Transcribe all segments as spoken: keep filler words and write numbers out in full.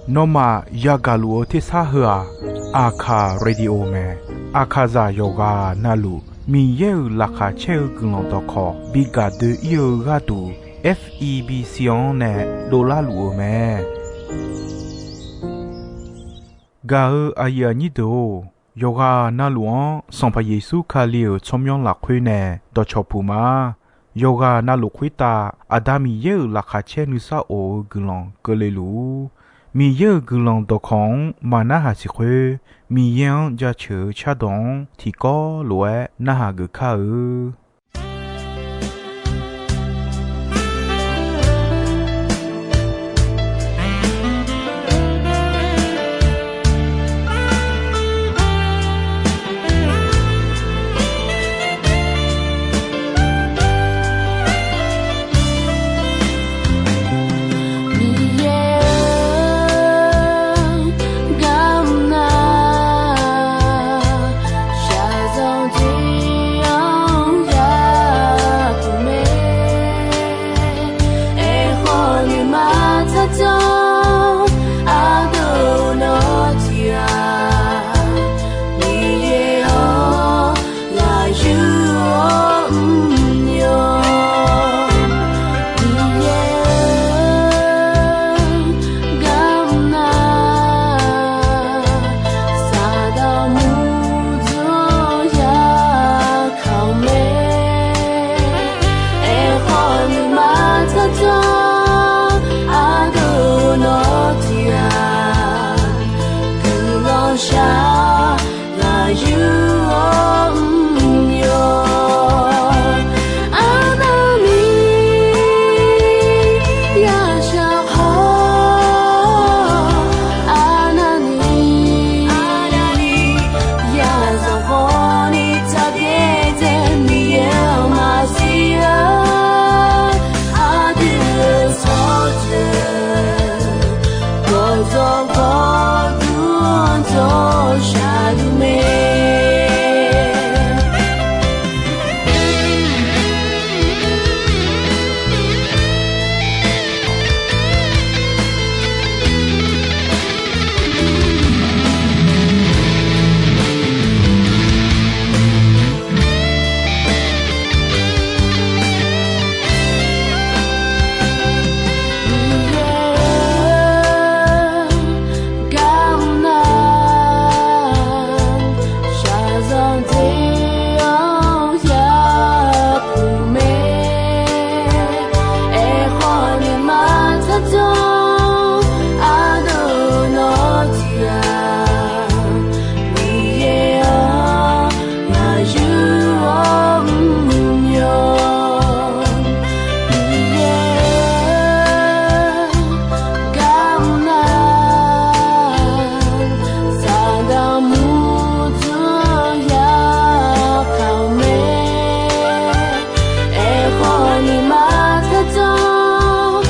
Nawmaf yagaq luf-eu tersar heu-aq, Aqkaq Radio mae. Aqkaqzaq yawqghaq navluf Miqyaer-euq laqkhaq caer-eu guiqlanq dawqkawq bi gaq doe-ir-eu gharduq, F E B C-anr nae dovlar luf-eu mae. Gaq-eu aqyuif aqnyir deuq-or, yawqghaq navluf-anr Sanqpaq Yeqsur Kali-euq tsawrmyanr lafkhoer nae dawqcawq puq ma. Yawqghaq navluf khoertav Aqda Miqyaer-euq laqkhaq caer nuisar of-eu guiqlanq keuvle luf-ur. Miqyaer-euq guiqlanq dawqkawq-anr maqnarhaq siq khoer, Miqyaer-anr jaceuq-eu cardawq-anr tiqkawv lof-aer narhaq geuf kar-eu. Miqyaer-or, garmr nar, shaqzanq tiq-anr yapuq mae. Aerkhawf nuima tsardzanr ardov nawr tiq-aq, Miqyaer-or, ngaq yur-awr mrnya. Miqyaer-or, garmr nar, Saqdaq murdzanr ya kaq-eu mae. Aerkhawf nuima tsardzanr ardov nawr tiq-aq, guiqlanq shaq ngaq yur-awr mrnya. Arnavni yashaq khawf, arnavni yazanq khawf ni tsaqbyaer dzae Miqyaer-anr maqsiq-a. Aqdui-euq tsawrjeuq gawqdzawq gawqdmr dawq shaqluf mae. Miqyaer-or, garmr nar, shaqzanq tiq-anr yapuq mae. Aerkhawf nuima tsardzanr ardov nawr tiq-aq, Miqyaer-or, ngaq yur-awr mrnya. Miqyaer-or, garmr nar, Saqdaq murdzanr ya kaq-eu mae. Aerkhawf nuima tsardzanr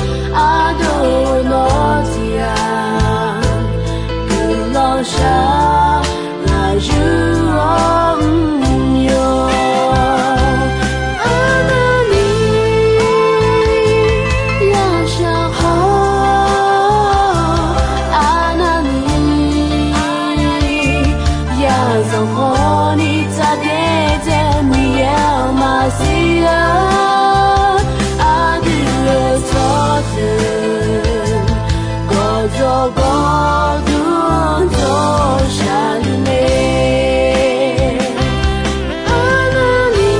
ardov nawr tiq-aq, guiqlanq shaq ngaq yur-awr mrnya. Arnavni yashaq khawf, arnavni yazanq khawf ni tsaqbyaer dzae Miqyaer-anr maqsiq-a. Aqdui-euq tsawrjeuq gawqdzawq gawqdmr dawq shaqluf mae. Arnavni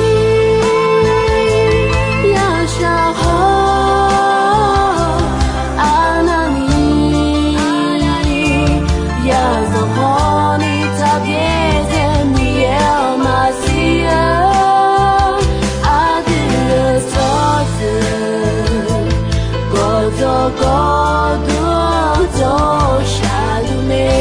yashaq khawf, arnavni yazanq khawf ni tsaqbyaer dzae Miqyaer-anr maqsiq-a. Aqdui-euq tsawrjeuq gawqdzawq gawqdmr dawq shaqluf mae.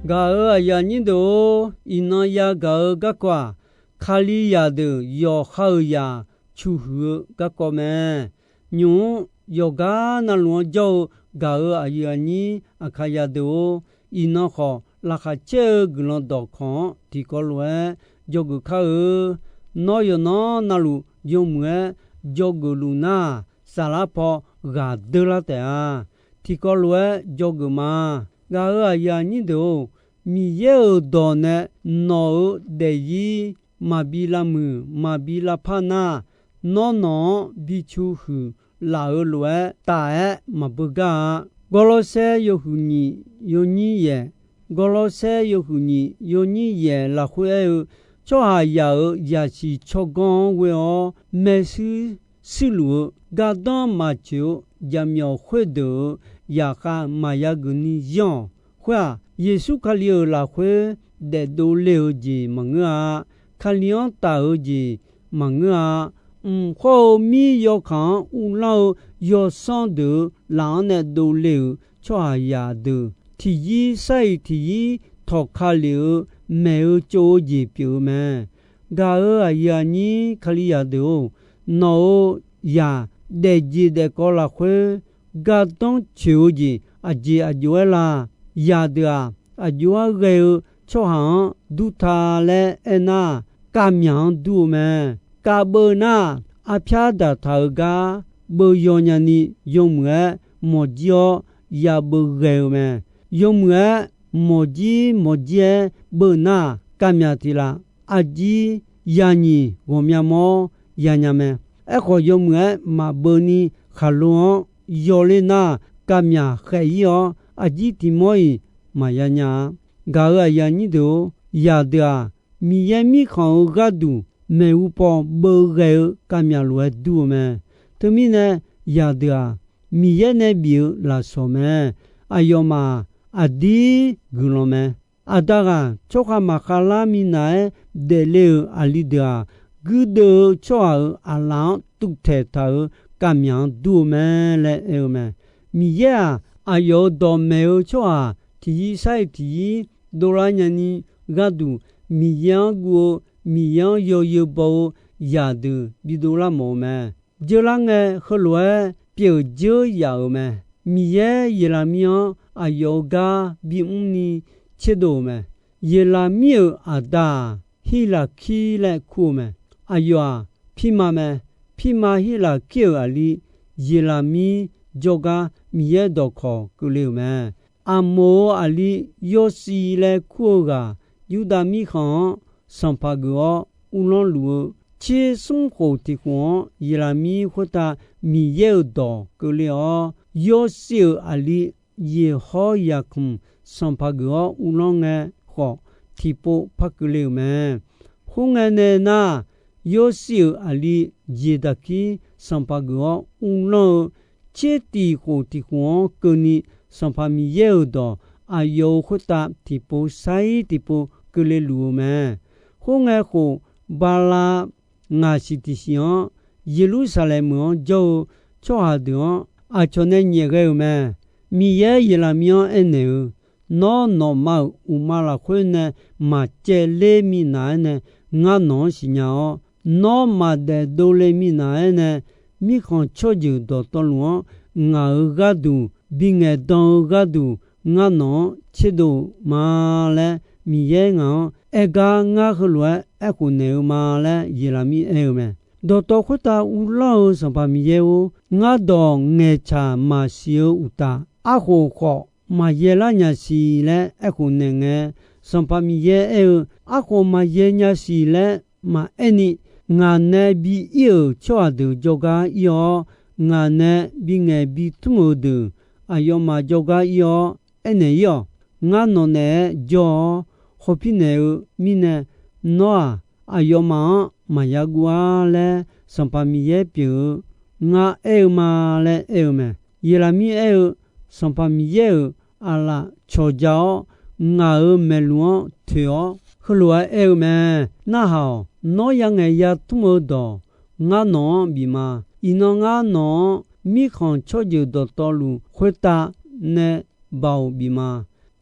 Gaq-eu Aqyuif aqnyir deuq-or, iqnan yagaq-eu garkawv-aq, Kalizaq deuq yawqha-euq zaq cuqhuiq-eu garkawv mae. Nymq-mr yawqgar navluf-anr jawr-eu gaq-euq aqyuif aqnyir Aqkaqzaq deuq-or, iqnan khawf laqkhaq caer-eu guiqlanq dawqkawq-anr tiqkawv lof-aer dzawgeuf kar-eu. Nawr yawqnan navluf yawmuiq-aer dzawgeuf luf nar-aq, saflar paw ghaq deur lar taef-a. Tiqkawv lof-aer dzawgeuf ma. Gaq-euq aqyuif aqnyir deuq-or, Miqyaer-euq dawq nae nawq-euq daefzir maqbi lavmuiq maqbi lavpar nar, nawr nawq-anr bi cu huiq laf-eu lof-aer taf-aer maqbeugar-a. Gawrlawrsaer yawhuiq nyiq yawnyir yaeq, Gawrlawrsaer yawhuiq nyiq yawnyir yaeq lafkhoer aer-eu, tsawrhaqzaq-euq zaqsiq tsawrganr-anr ghoe-awr maershuir shuirluf-eu gardanr maqtsoeq-eu jaqmyawf khoerdeuq-euq zaqkhav maqya geuf ni zir-awq. Khoer-aq, Yeqsur Kali-euq lafkhoer daefdov le-euq jeq maqngeur-a. Kali-anr taf-eu jeq maqngeur-a. Mq khawr-eu mir yawkaq-anr uvlanr-eu yawsanr deuq-euq laf-anr nae dovle-euq tsawrhaqzaq deuq tiqzir sar-iq tiqzir tawqka lef-eu maeq-eu tsov-eu jeq pyeuf-eu mae. Gaq-euq aqyuif aqnyir Kalizaq deuq-or, nawq-euq zaq daefjeq daefkawv lafkhoer gardanr tsoeq-eu jeq aqjeq aqjox-aer la? Zaqdeuq-aq, aqjox-aer ghae-eu tsawrhaq-anr durta laer aernar, kavmyaq-anr dur-eu mae. Kavbeuv nar, arpyar daqtaq-eu gar beuv yaw nyani yawmuiq-aer mawqjir-awr yabeuv ghae-eu mae. Yawmuiq-aer mawqjir mawqjir-aer beuv nar, kavmyaq tiq laf, arjir yanyiq ghawqmya mawr yanya mae. Aerkhawf, yawmuiq-aer maqbeuv ni khaqlo-anr yawler nar, kavmyaq khaef-ir-awr arjir tiq mawr-iq maqya nya-a. Gaq-euq aqyuif aqnyir deuq-or, zaqdeuq-aq, Miqyaer Mirkhanq-euq gharduq maeqhu paw beuv ghae-eu kavmyaq lof-aer dur-eu mae. Teumirnae, zaqdeuq-aq, Miqyaer nae bif-eu lafsawq mae. Aqyawfmaf aqdir guiqlanq mae. Aqda ghaq tsawrkhav maqkhav lar minav-aer daefle-euq aqli deuq-aq, guirdeuv-eu tsawrhaq-euq aqlaf-anr tuvtaeq taq-euq kavmyaq-anr dur-eu mae laer aer-eu mae. Miqyaer-aq, aqyawf-euq dawqmaeq-eu tsawrhaq tiqzir sar-iq tiqzir dovlar nyani gharduq, Miqyaer-anr guv-eu, Miqyaer-anr yawzeu baw-eu zaqdeuq bidov lar mawf-eu mae. Dzeurlar ngae, heulof-aer pyeuf dzeur yaf-euq mae. Miqyaer Yeqlaqmir-anr aqyawf-euq gar bimr ni tserdov-euq mae. Yeqlaqmir-euq aqda-aq, Hirlaqkir laer kur-eu mae. Aqyawf-aq, pirma mae. Pirma Hirlaqkir-euq aqli Yeqlaqmir jawrgar Miqyaer dawqkawq keuvle-euq mae. Aqmoq-euq aqli Yawsiv laer kur-eu ghaq, Yurdav mirkhanq-anr sanqpaq geuf-awr uvlanr luf-eu tser smr khof tiq khof-anr, Yeqlaqmir khoertav Miqyaer-euq dawq keuvle-awr, Yawsiv-euq aqli Yeqhawr yaqkmq sanqpaq geuf-awr uvlanr ngae khawf, tiqpov par keuvle-euq mae. Khoerngae nae nar, Yawsiv-euq aqli Yeqdaqkir sanqpaq geuf-awr uvlanr-eu tser tiq khof tiq khof-anr keuvni, Sanqpaq Miqyaer-euq dawq aqyawf-euq khoertav tiqpov sar-ir tiqpov keuvle luf-eu mae. Khoerngae khof, bala ngaq siq tiq siq-anr, Yeqlursaqlaeq meuq-anr jawr-eu tsawrhaq deuq-anr aqcawq nae nyaef ghae-euq mae. Miqyaer Yeqlaqmir-anr aernaeq-eu, Nawr, nawqma-euq uqma lafkhoer nae maqcaevler minav-aer nae ngar nawq-anr siqnya-awr, nawr maqdaef dovle minav-aer nae, mirkhanq tsawrjeuq dawqtawvluf-anr ngaq-euq gharduq bingaeq dan-eu gharduq, ngar nawq-anr tserdov-euq ma laer, Miqyaer ngaq-anr aer gar ngar heulof-aer aerkhof naeq-eu ma laer Yeqlaqmir aer-eu mae. Dawqtawv khoertav uvlanr-eu Sanqpaq Miqyaer-or, ngar dawq ngaeqtsaq maqsiq-eu uqtaf, arkhof khawf maqyaelar nya siq laer aerkhof naeq ngae, Sanqpaq Miqyaer aer-eu, Arkhof maqyae nya siq laer maqaer ni, ngaq nae bi ir-euq tsawrhaq deuq jawrgar ir-awr, ngaq nae bingaeq bitmr-eu deuq aqyawfmaf jawrgar ir-awr aernaeq ir-awq. Ngar nawq naeq-aer jawr-awr hawpir naeq-eu mirnae, nawr-aq, aqyawfmaf-anr maqya guv-ar laer, Sanqpaq Miqyaer pyeuf-eu ngar aer-eu ma laer aer-eu mae. Yeqlaqmir aer-eu, Sanqpaq Miqyaer-euq aqlaf cawqja-awr, ngaq-euq maeqluq-anr toeq-awr heulof-aer aer-eu mae. Narhaq-awq. Nawr yangaeq yatmr-eu dawq ngar nawq-anr bif ma. Iqnan ngar nawq-anr mirkhanq tsawrjeuq dawqtawvluf khoertav nae baoq bif ma.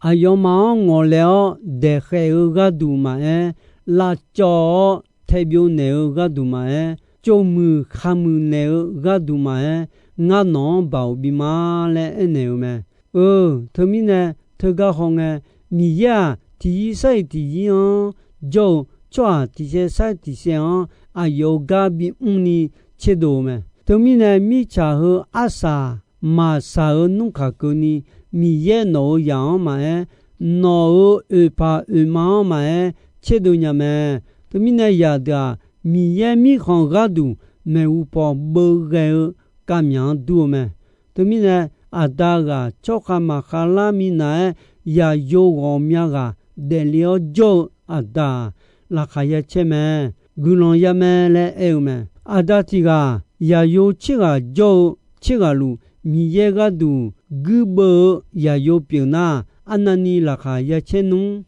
Aqyawfmaf-anr ngawqlaeq-awr daeqkhaeq-eu gharduq maqaer, lavcawv-awr taebyov naeq-eu gharduq maqaer, tsovmuiq khaqmuiq naeq-eu gharduq maqaer, ngar nawq-anr baoq bima laer aernaeq-eu mae. Eu, teumirnae, teugar hawngae, Miqyaer-aq, tiqyir sar-iq tiqyir-anr jawr-eu tsawrhaq tiqsaev sar-iq tiqsaev-anr aqyawf-euq gar bimr ni tserdov-eu mae. Teumirnae, mirtsaq heu arsaq maqsaq-eu nmr kaq keuvni, Miqyaer nawq-euq zaq-anr maqaer, nawq-euq oeqpaq oeqma-anr maqaer, tserdov nya mae. Teumirnae, zaqdeuq-aq, Miqyaer mirkhanq gharduq maeqhu paw beuvghae-eu kavmyaq-anr dur-eu mae. Teumirnae, aqda ghaq tsawrkhav maqkhav lar minav-aer, yaqyo ghawqmya ghaq daefle-awr jawr-eu aqda-aq, laqkhaq ya caer mae. Guiqlanq ya mae laer aer-eu mae. Aqda tiq ghaq yaqyo tser ghaq jawr-eu tser ghaq luf, Miqyaer gharduq guirbeuv-eu yaqyo pyeuf nar, arnavni laqkhaq ya caer nmr.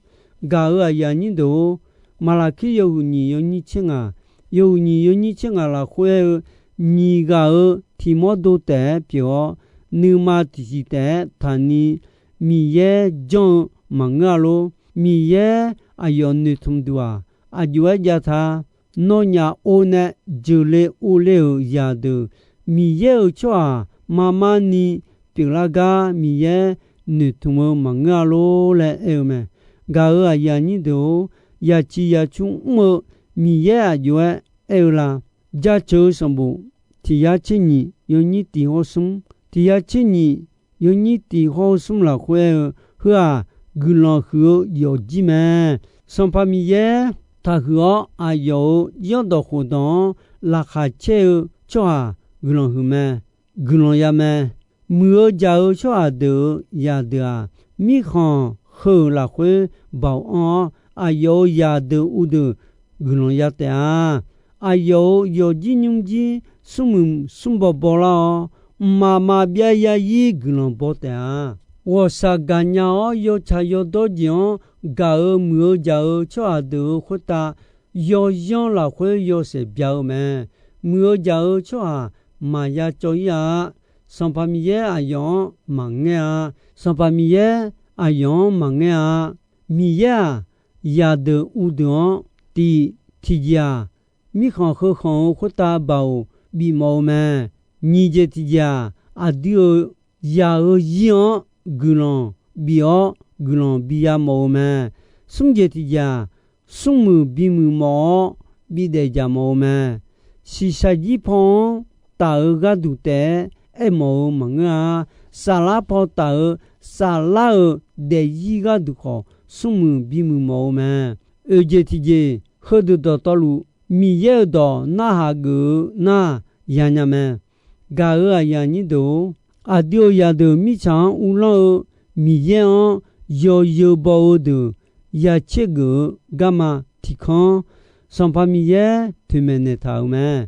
Gaq-euq aqyuif aqnyir deuq-or, Maqlaqkir yawhuiq nyiq yawnyir tser ngaq, yawhuiq nyiq yawnyir tser ngaq lafkhoer aer-eu, nyiq ghaq-euq tiq mawrdo taef-aer pyeuf-awr, nuima tiqsiq taef-aer taqni Miqyaer janr-eu maqngeur-a lor. Miqyaer aqyawf noeqtmq duq-aq, aqjox-aer jav ta. Nawnyaf or nae jeuqle or ler-euq zaqdeuq, Miqyaer-euq tsawrhaq marmar ni pyeuflar gar Miqyaer noeqtmq-eu maqngeur-a lor laer aer-eu mae. Gaq-euq aqyuif aqnyir deuq-or, yaciq yacu mr-eu Miqyaer aqjox-aer aer-eu la? Jaceuq-eu sanqbof tiq yar tser nyiq yawnyir tiq hawr smr, tiq yar tser nyiq yawnyir tiq hawr-eu smr lafkhoer aer-eu, heu-aq, guiqlanq huiq-eu yawfjir mae. Sanqpaq Miqyaer taqhuiq-awr aqyawf-euq zanrdawq khofdawq-anr laqkhaq caer-eu tsawrhaq guiqlanq huiq mae. Guiqlanq ya mae. Muiq-eu jaq-eu tsawrhaq deuq-euq zaqdeuq-aq, mirkhanq heu-euq lafkhoer baoq anr-awr, aqyawf-euq zaqdeuq uvdeuq guiqlanq ya taef-a. Aqyawf-euq yawfjir nymrjir smrmuiq smrbaw bawlar-awr, mqmaq maqbyav zarzir guiqlanq baw taef-a. Ghawqshaq gaqnya-awr yawtsaq yawdawr jeq-anr gaq-euq muiq-eu jaq-eu tsawrhaq deuq-euq khoertav yawzanr lafkhoer yawshaef bya-eu mae. Muiq-eu jaq-eu tsawrhaq maqya cawv-ir-a. Sanqpaq Miqyaer aqyawf-anr maqngaer-a. Sanqpaq Miqyaer aqyawf-anr maqngaer-a. Miqyaer-aq, zaqdeuq uvdeuq-anr tiq tiqjeq-aq, mirkhanq heu khanq-eu khoertav baoq bifmawf-eu mae. Nyiq jeq tiqjeq-aq, aqdui-euq zaq-eu zir-anr guiqlanq bif-awr guiqlanq biya mawf-eu mae. Smr jeq tiqjeq-aq, smrmuiq bimuiq mawf-awr bidaef jaq mawf-eu mae. Shiqshaq jir paw-anr taf-eu gharduq taef-aer aermawf-eu maqngeur-a. Saflar paw taf-eu saflar-euq daefzir gharduq khawf, smrmuiq bimuiq mawf-eu mae. Oeq jeq tiqjeq, heudeuq dawqtawvluf Miqyaer-euq dawq narhaq geuf-eu nar yanya mae. Gaq-euq aqyuif aqnyir deuq-or, aqdui-euq zaqdeuq mirtsaq-anr uvlanr-eu Miqyaer-anr yawzeu baw-eu deuq ya tser geuf-eu garma tiqkanr, Sanqpaq Miqyaer toeqmaeq naeqtaq-euq mae.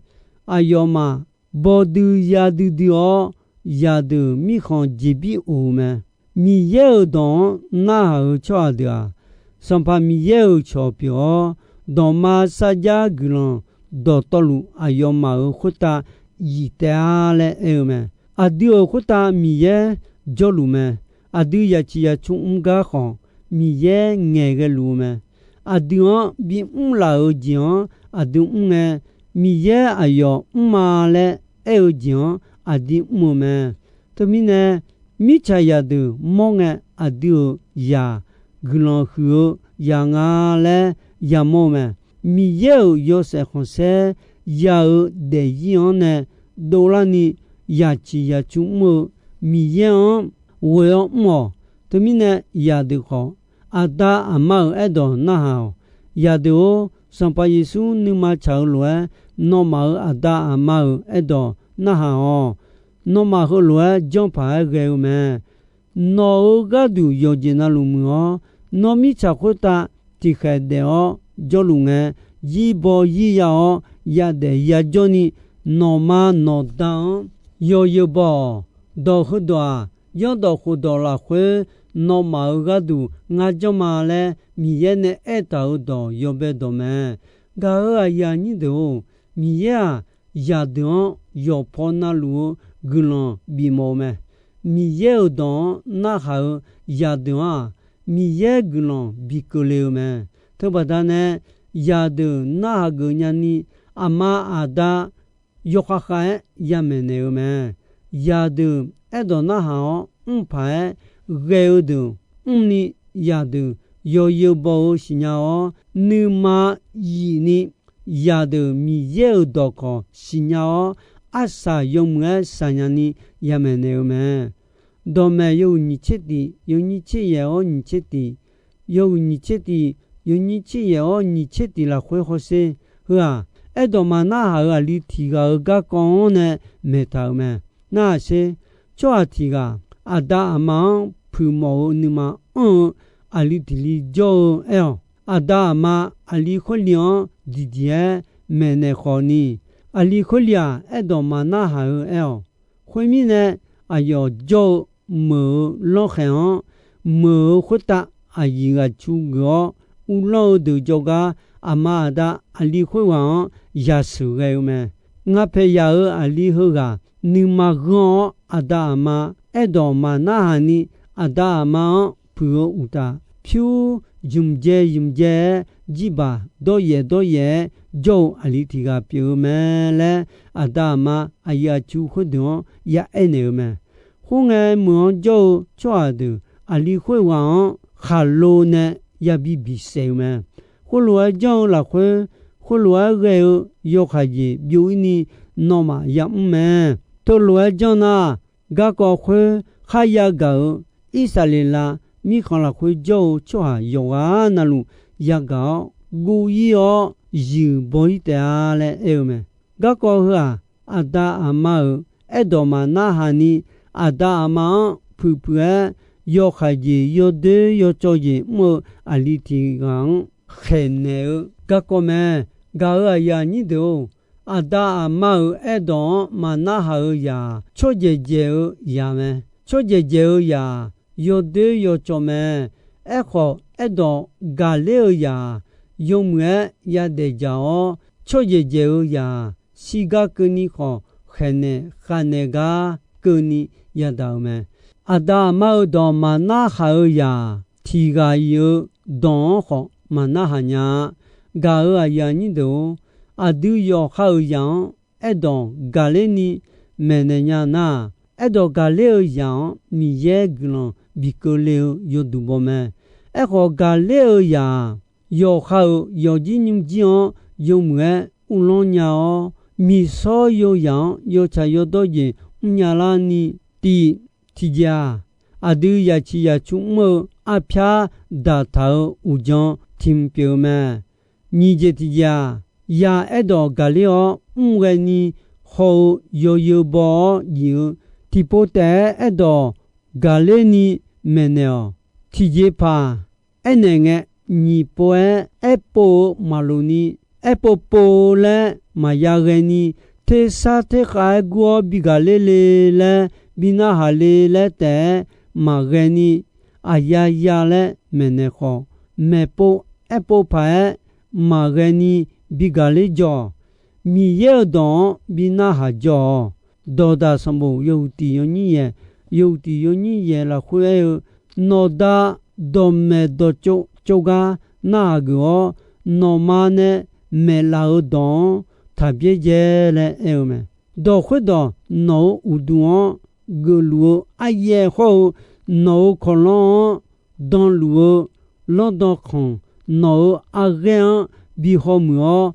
Aqyawfmaf bawdui ya duidui-awr, zaqdeuq mirkhanq jeqbir of-eu mae. Miqyaer-euq dawq-anr narhaq-eu tsawrhaq deuq-aq, Sanqpaq Miqyaer-euq cawq pyeuf-awr, dawqma sarjax guiqlanq dawqtawvluf aqyawfmaf-euq khoertav zif taef-a laer aer-eu mae. Aqdui-euq khoertav Miqyaer jawrluf mae. Aqdui yaciq yacu mr gar khawf, Miqyaer ngaeqghae luf-eu mae. Aqdui-anr bimr laf-euq jeq-anr aqdui mr ngae, Miqyaer aqyawf mr ma laer aer-eu jeq-anr aqdui mr-eu mae. Teumirnae, mirtsaq zaqdeuq mawr ngae, aqdui-euq zaq guiqlanq huiq-eu zaq nga laer yamawr-eu mae. Miqyaer-euq yawshaef khanqsaer ya-eu daefzir-anr nae dovlarni, yaciq yacu mr-eu Miqyaer-anr ghoe-awr mr-awq. Teumirnae, zaqdeuq khawf, aqda aqma-euq aerdawq narhaq-awq. Zaqdeuq-or, Sanqpaq Yeqsur nuima tsaq-eu lof-aer, nawmaf-euq aqda aqma-euq aerdawq narhaq-awq. Nawmaf heulof-aer janrpaq-aer ghae-eu mae. Nawq-euq gharduq yawqjeq navluf muiq-awr, nawr mirtsaq khoertav tiqkhaeq daef-awr jawrluf ngae, zir baw zir ya-awr yadaef yajawrni, nawqma nawqda-anr yawzeu baw-awq. Dawq heudawq-aq, zanrdawq khofdawq lafkhoer nawmaf-euq gharduq ngar janr ma laer Miqyaer nae aertaq-euq dawq yawbae dawq mae. Gaq-euq aqyuif aqnyir deuq-or, Miqyaer-aq, zaqdeuq-anr yawqpaw navluf-eu guiqlanq bifmawf-eu mae. Miqyaer-euq dawq-anr narhaq-eu zaqdeuq-anr-aq, Miqyaer guiqlanq bi keuvle-eu mae. Teubaqda nae, zaqdeuq narhaq geuf nyani, aqma aqda yawkhav khav-aer yamaeq naeq-eu mae. Zaqdeuq aerdawq narhaq-awr mrpaq-aer ghae-eu deuq mrni, zaqdeuq yawzeu baw-eu siqnya-awr, nuima yifni, zaqdeuq Miqyaer-euq dawqkawq siqnya-awr, arsaq yawmuiq-aer saqnya ni yamaeq naeq-eu mae. Dawqmaeq yawhuiq nyiq tser tiq, yawnyir tser yaef-awr nyiq tser tiq, yawhuiq nyiq tser tiq, yawnyir tser yaef-awr nyiq tser tiq lafkhoer hawsher. Heu-aq, aerdawq maqnarhaq-euq aqli tiq ghaq-euq garkawv-anr nae maeqtaq-euq mae. Narhaq sher, tsawrhaq tiq ghaq aqda aqma-anr puiq mawf-eu nuima anr-eu aqli tiq li jawr-eu aer-awq. Aqda aqma aqli khoer li-anr diqdiq-aer maeqnaeq khawf ni, aqli khoer li-aq, aerdawq maqnarhaq-eu aer-awq. Khoermirnae, aqyawf jawr-eu meuq-eu lawrkhaeq-anr, meuq-eu khoertav aqyuif ghaq cu geuf-awr, uvlanr-eu deuq jawrgar aqma aqda aqli khoerghaq-anr yasheuq ghae-eu mae. Nga paeq yaq-euq aqli heughaq nuima ghanr-awr, aqda aqma aerdawq maqnarhaq ni, aqda aqma-anr puiq-eu uqtaf, pyur zmq dzae zmq dzae-aer jirbaq dawryaef dawryaef-aer jawr-eu aqli tiq ghaq pyeuf-eu mae laer, aqda aqma aqyuif aqcu khoerdeuq-anr ya aernaeq-eu mae. Khoerngae, meuq-anr jawr-eu tsawrhaq deuq aqli khoerghaq-anr khaqlo nae yabi bisaef-eu mae. Khoerlof-aer janr-eu lafkhoer, khoerlof-aer ghae-eu yawkhaeq jeq byov-ir ni nawmaf yamr mae. Teulof-aer janr nar, garkawv khoer kharya gaq-euq Irsaqleqlav mirkhanq lafkhoer jawr-eu tsawrhaq yawqghaq navluf yagaq-awr, guv-ir-awr zuiq baw-ir taef-a laer aer-eu mae. Garkawv heu-aq, aqda aqma-euq aerdawq maqnarhaq ni, aqda aqma-anr puiq puiq-aer yawkhaeq jeq yawdoer yawcawv jeq mr-eu aqli tiq ghaq-anr khaeqnaeq-eu garkawv mae. Gaq-euq aqyuif aqnyir deuq-or, aqda aqma-euq aerdawq-anr maqnarhaq-eu zaq-aq, tsawrjaeq dzaeq-eu zaq mae. Tsawrjaeq dzaeq-eu zaq-aq, yawdoer yawcawv mae. Aerkhawf, aerdawq gaqler-eu zaq-aq, yawmuiq-aer yadaef dzaq-awr, tsawrjaeq dzaeq-eu zaq-aq, shirgar keuvni khawf, khaeqnaeq khavnaeq gar keuvni yadaq-eu mae. Aqda aqma-euq dawq maqnarhaq-eu zaq-aq, tiq ghaq-iq-eu dawq-anr khawf maqnarhaq nya-a. Gaq-euq aqyuif aqnyir deuq-or, aqdui yawqha-euq zaq-anr aerdawq gaqler ni maeqnaeq nya nar-aq, aerdawq gaqler-eu zaq-anr Miqyaer guiqlanq bi keuvle-eu yawduq baw mae. Aerkhawf, gaqler-eu zaq-aq, yawqha-euq yawqjir nymrjir-anr yawmuiq-aer uvlanr nya-awr, miqsawr yawzaq-anr yawtsaq yawdawr jeq mrnya larni, tiv, tiqjeq-aq, aqdui zaqciq zaqcu mr-eu arpyar daqtaq-eu uqdzan tiq mq pyeuf-eu mae. Nyiq jeq tiqjeq-aq, zaq aerdawq gaqler-awr mrghae ni haw-eu yawzeu baw-awr jif-eu, tiqpov taef-aer aerdawq gaqler ni maeqnaeq-awq. Tiqjeqpaq aernaeq ngae, nyiq pov-aer aerpov-eu maqloq ni, aerpov pov laer maqya ghae ni, tersar terkhav-aer gur-awr bi gaqler le laer, bi narhaq le laer taef-aer maqghae ni, aqya ya laer maeqnaeq khawf, maeqpov aerpov paq-aer maqghae ni bi gaqler jawr-awq. Miqyaer-euq dawq-anr bi narhaq jawr-awq. Dawqdaq sanqbof yawhuiq tiq yawnyir yaeq, yawhuiq tiq yawnyir yaeq lafkhoer aer-eu, Nawqda dawqmaeq dawqtsov tsovgar narhaq geuf-awr, nawqma nae maeqlaf-eu dawq-anr taq byaerdzae laer aer-eu mae. Dawq khoerdawq nawq-euq uqduq-anr geufluf-eu aryaev hawr-eu, nawq-euq kawqlanr-anr danluf-eu lanrdan khanq, nawq-euq arghaer-anr bi hawmuiq-awr,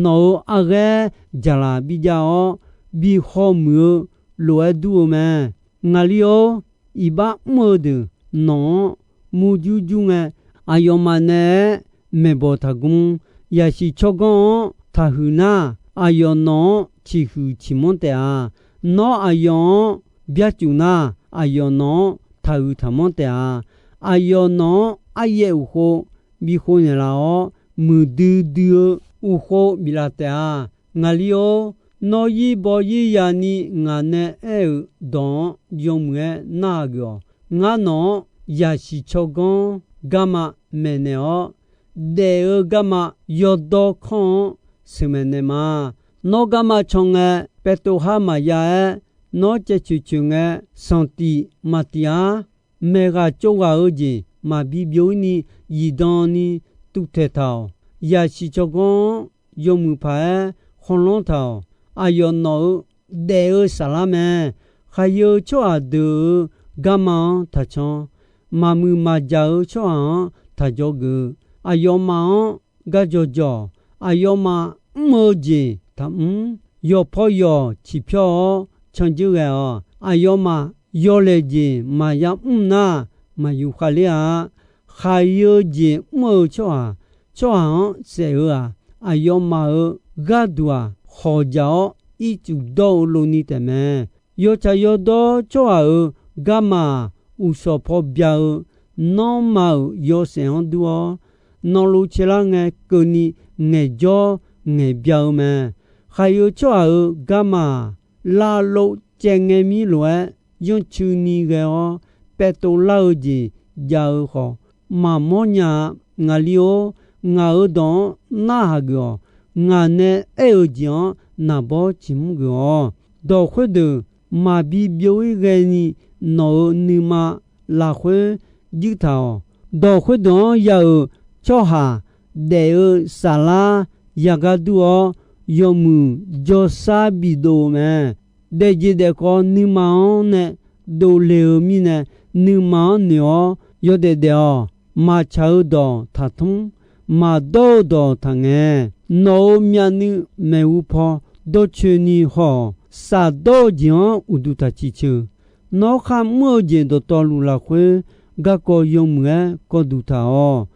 nawq-euq arghaer jaqlaq bijav-awr, bi hawmuiq-eu lof-aer dur-eu mae. Ngaqli-or, iqbax mr-eu deuq nawq-anr murjur jur ngae, aqyawfmaf naeq-aer maeqbawq taqgmr. Yaqsiq tsawrganr-anr taqhuiq nar, aqyawf nawq-anr ciqhuiq ciqmanr taef-a. Nawr aqyawf-anr byarcuf nar, aqyawf nawq-anr taqhuiq taqmanr taef-a. Aqyawf nawq-anr aryaev uqkhov bi khov naeqlaf-awr, muiqdui dui-eu uqkhov biflaf taef-a. Ngaqli-or, nawr yir baw yir yani ngaq nae aer-euq dawq-anr yawmuiq-aer narhaq geuf-awq. Ngar nawq-anr yaqsiq tsawrganr garma maeqnaeq-awr, daef-eu garma yawdawr kanr-anr sheuqmaeq naeq ma. Nawr garma can ngae, paevtov har maqya-aer, nawr caevcoeq coeq ngae, sanqtif maqtif-ar. Maeqghaq tsovghaq-eu jeq maqbi byov-ir ni zifdan ni tuvtaeq taq-awq. Yaqsiq tsawrganr-anr yawmuiq paq-aer khawlanr taq-awq. Aqyawf nawq-euq daef-eu saflar mae. Khaqyeu tsawrhaq deuq-euq garma-anr taqcan, maqmuiq maqjaq-eu tsawrhaq-anr taqjawr geuf. Aqyawfmaf-anr gar jawjawq. Aqyawfmaf mr-eu jeq taqmr. Yawqpaw yawq ciqpyawr-awr candzeur ghae-awq. Aqyawfmaf yawlaeq jeq maqya mr nar, maqyuf khavler-a. Khaqyeu jeq mr-eu tsawrhaq, tsawrhaq-anr saef-eu-aq, aqyawfmaf-euq gharduq-aq khawqjaq-awr ircuf dawr-eu lov ni taefmae. Yawtsaq yawdawr tsawrhaq-euq garma-aq, uqshawq paw bya-eu nanrma-euq yawshaef-anr dur-awr, nanlov caelar ngae keuvni ngaeqjawr ngaeqbya-eu mae. Khaqyeu tsawrhaq-euq garma-aq, lavlov caev ngae mir lof-aer yanrcuini ghae-awr, paevtov lar-eu jeq jav-eu khawf, maqmawr nya-a. Ngaqli-or, ngaq-euq dawq-anr narhaq geuf-awq. Ngaq nae aer-eu jeq-anr naqbawr ciqmr geuf-awq. Dawq khoerdeuq maqbi byov-ir ghaeni nawq-euq nuima lafkhoer juir taq-awq. Dawq khoerdeuq-anr ya-euq tsawrhaq daef-eu saflar yagar dur-awr, yawmuiq jawrshar bidov-eu mae. Daefjeq daefkhawf nuima-anr nae dovle-eu mirnae, nuima-anr noeq-awr yawdaef daef-awq. Maqtsaq-eu dawq taqtmr, maqdawr-eu dawq taqngae. Nawq-euq myavnuiv maeqhu paw dawrcoeni haw-awq. Shafdawr-eu jeq-anr uqduq taq ciqceuq. Nawr kharmr-eu jeq dawqtawvluf lafkhoer garkawv yawmuiq-aer kawvduq taq-awq.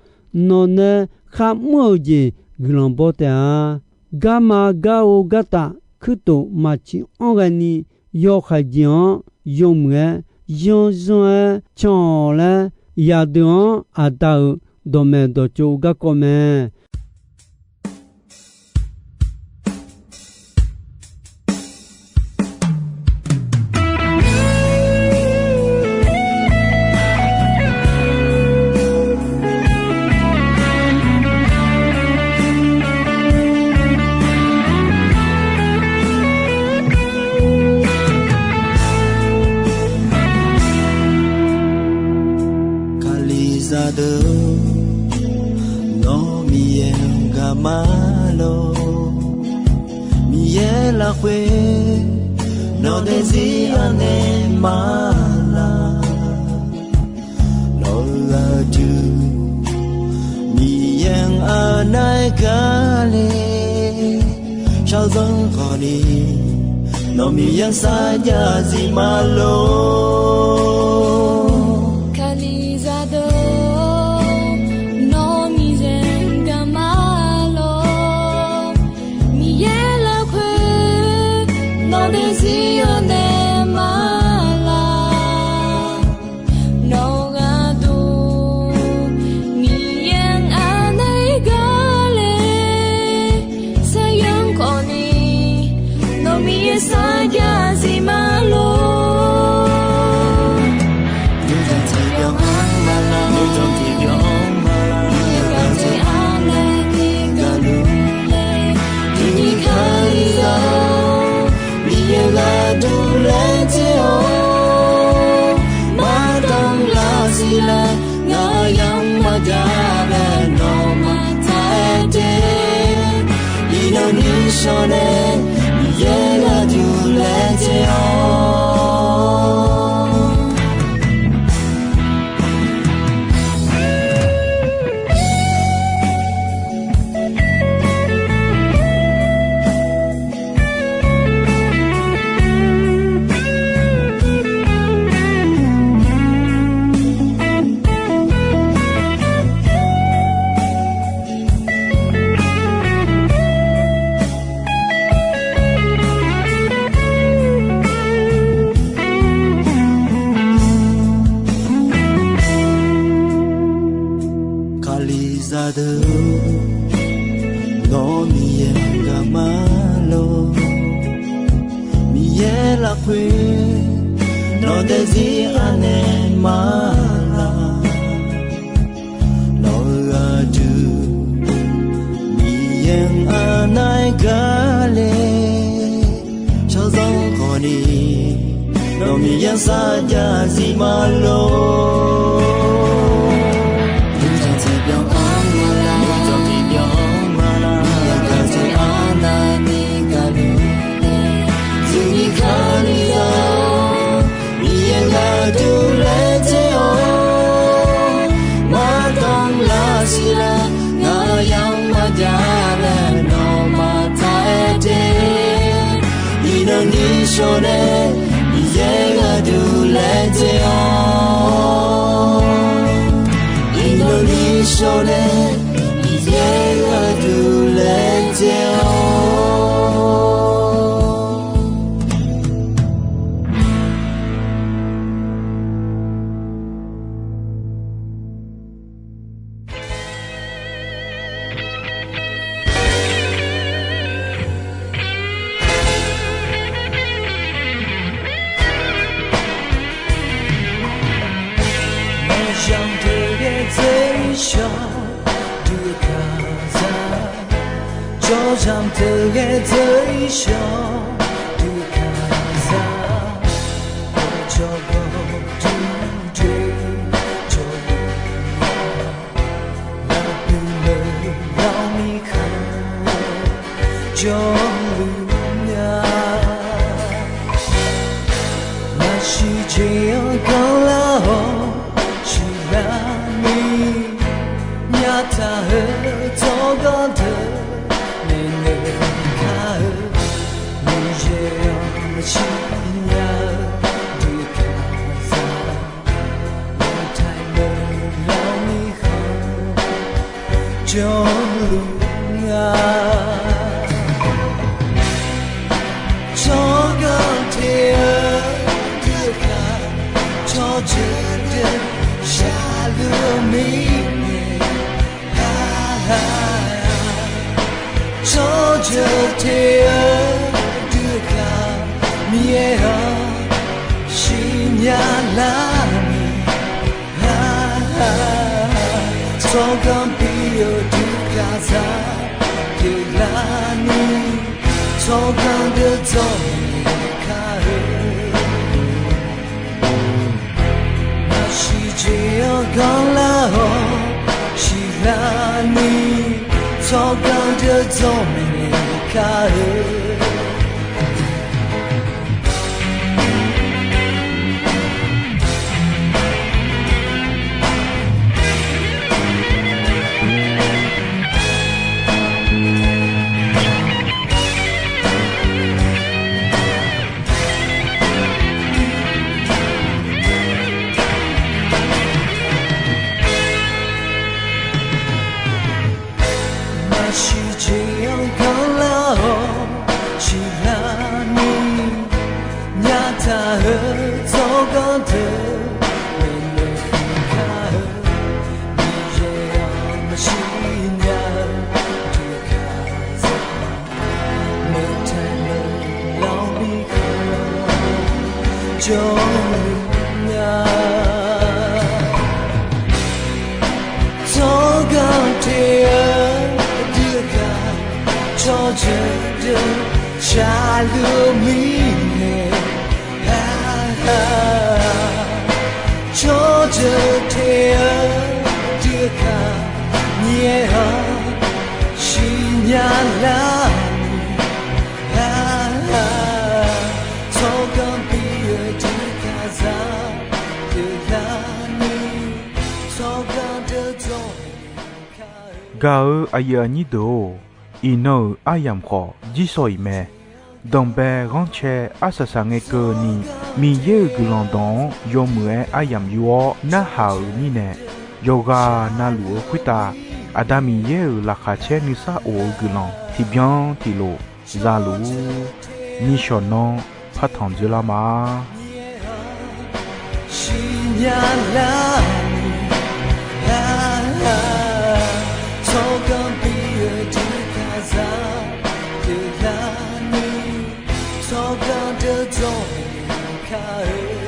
Nawq nae kharmr-eu jeq guiqlanq baw taef-a. Garma gar-eu gartaf kuirtof maqciq anr ghaeni, yawhaiq jeq-anr yawmuiq-aer yanrzanr-aer can-awq laer, yaqdeuq-anr Aqda-euq dawqmaeq dawqtsov garkawv mae. Kalizaq deuq, nawr Miqyaer-anr gar mar lor. Miqyaer lafkhoer nawqdae zir anaeq ma laq. Nawq-eu aqdui Miqyaer-anr anaeq gar le. Shaqzanr khawfni nawq Miqyaer-anr sarjax zif ma lor. Kalizaq deuq, nawr Miqyaer-anr gar mar lor. Miqyaer lafkhoer nawqdae zir anaeq ma laq. Nawq-eu aqdui Miqyaer-anr anaeq gar le. Shaqzanr khawfni nawq Miqyaer sarjax zif ma lor. Nymrjawr tiqbyan-anr ma laq, nymrjawr tiqbyan-anr ma laq, Miqyaer gaqdui anaeq ni gaqluf le. Tiqni Kalizaq-or, Miqyaer gharduq laejae-awr, maqdanr lar siq laer, ngaq yamq maqjav laer nawmaf taq-aer de. Iqnan nuishawr nae Miqyaer gharduq laejae-awr. Kalizaq deuq, nawr Miqyaer-anr gar mar lor. Miqyaer lafkhoer nawqdae zir anaeq ma laq. Nawq-eu aqdui Miqyaer-anr anaeq gar le. Shaqzanr khawfni nawq Miqyaer-anr sarjax zif ma lor. shawr nae, Miqyaer gharduq laejae-awq. Iqnan ni shawr nae, Miqyaer gharduq laejae-awq. Maqzanq deuq ghae dzeur-ir shawr dui kaqzaq, jawrzaq deuq ghae dzeur-ir shawr dui kaqzaq, jawrgawr duq doer jawrluf-a, lafpuq lawq lawq mirkhanq jawrluf-a. Maqsiq jeq-anr ganrlar-awr siqlar ni, nyaftaq-eu tsawrganr deuq maeqnaeq kar-eu, Miqyaer-anr maqsiq nya-eu dui kaqzaq, maqtaq-eu lawq mirkhanq jawrluf-a. Tsawrganr te-eu dui kaq, tsawrjeuq deuq shaqluf-eu mirnae, tsawrjeuq te-eu dui kaq, Miqyaer-anr siqnya lar-eu, tsawrganr pir-eu dui kaqzaq pyeuflar ni, tsawrganr deuq dzawrmaeq kar-eu, maqsiq jeq-anr ganrlar-awr siqlar ni, tsawrganr deuq dzawrmaeq kar-eu. Maqsiq jeq-anr ganrlar-awr siqlar ni, nyaftaq-eu tsawrganr deuq maeqnaeq kar-eu, Miqyaer-anr maqsiq nya-eu dui kaqzaq, meuq taeq meuq lawq mirkhanq jawrluf-a. Tsawrganr te-eu dui kaq, tsawrjeuq deuq shaqluf-eu mirnae, tsawrjeuq te-eu dui kaq, Miqyaer-anr siqnya lar ni, tsawrganr pir-eu dui kaqzaq pyeuflar ni, tsawrganr deuq dzawrmaeq kar-eu. Gaq-eu aqyuif aqnyir deuq-or, iqnan-euq aryamq khawf jirsawq iq mae. Danqbae ghanrcae arsaq saq ngae keuvni, Miqyaer-euq guiqlanq dawq-anr yawmuiq-aer aryamq yur-awr narhaq-euq mirnae, yawqghaq navluf-eu khoertav Aqda Miqyaer-euq laqkhaq caer nuisar of-eu guiqlanq tiqbyan tiqlof za luf-ur. Nishawq nanr partanq dzoerlar ma. Siqnya lar ni, tsawrganr pir-eu dui kaqzaq pyeuflar ni, tsawrganr deuq dzawrmaeq kar-eu.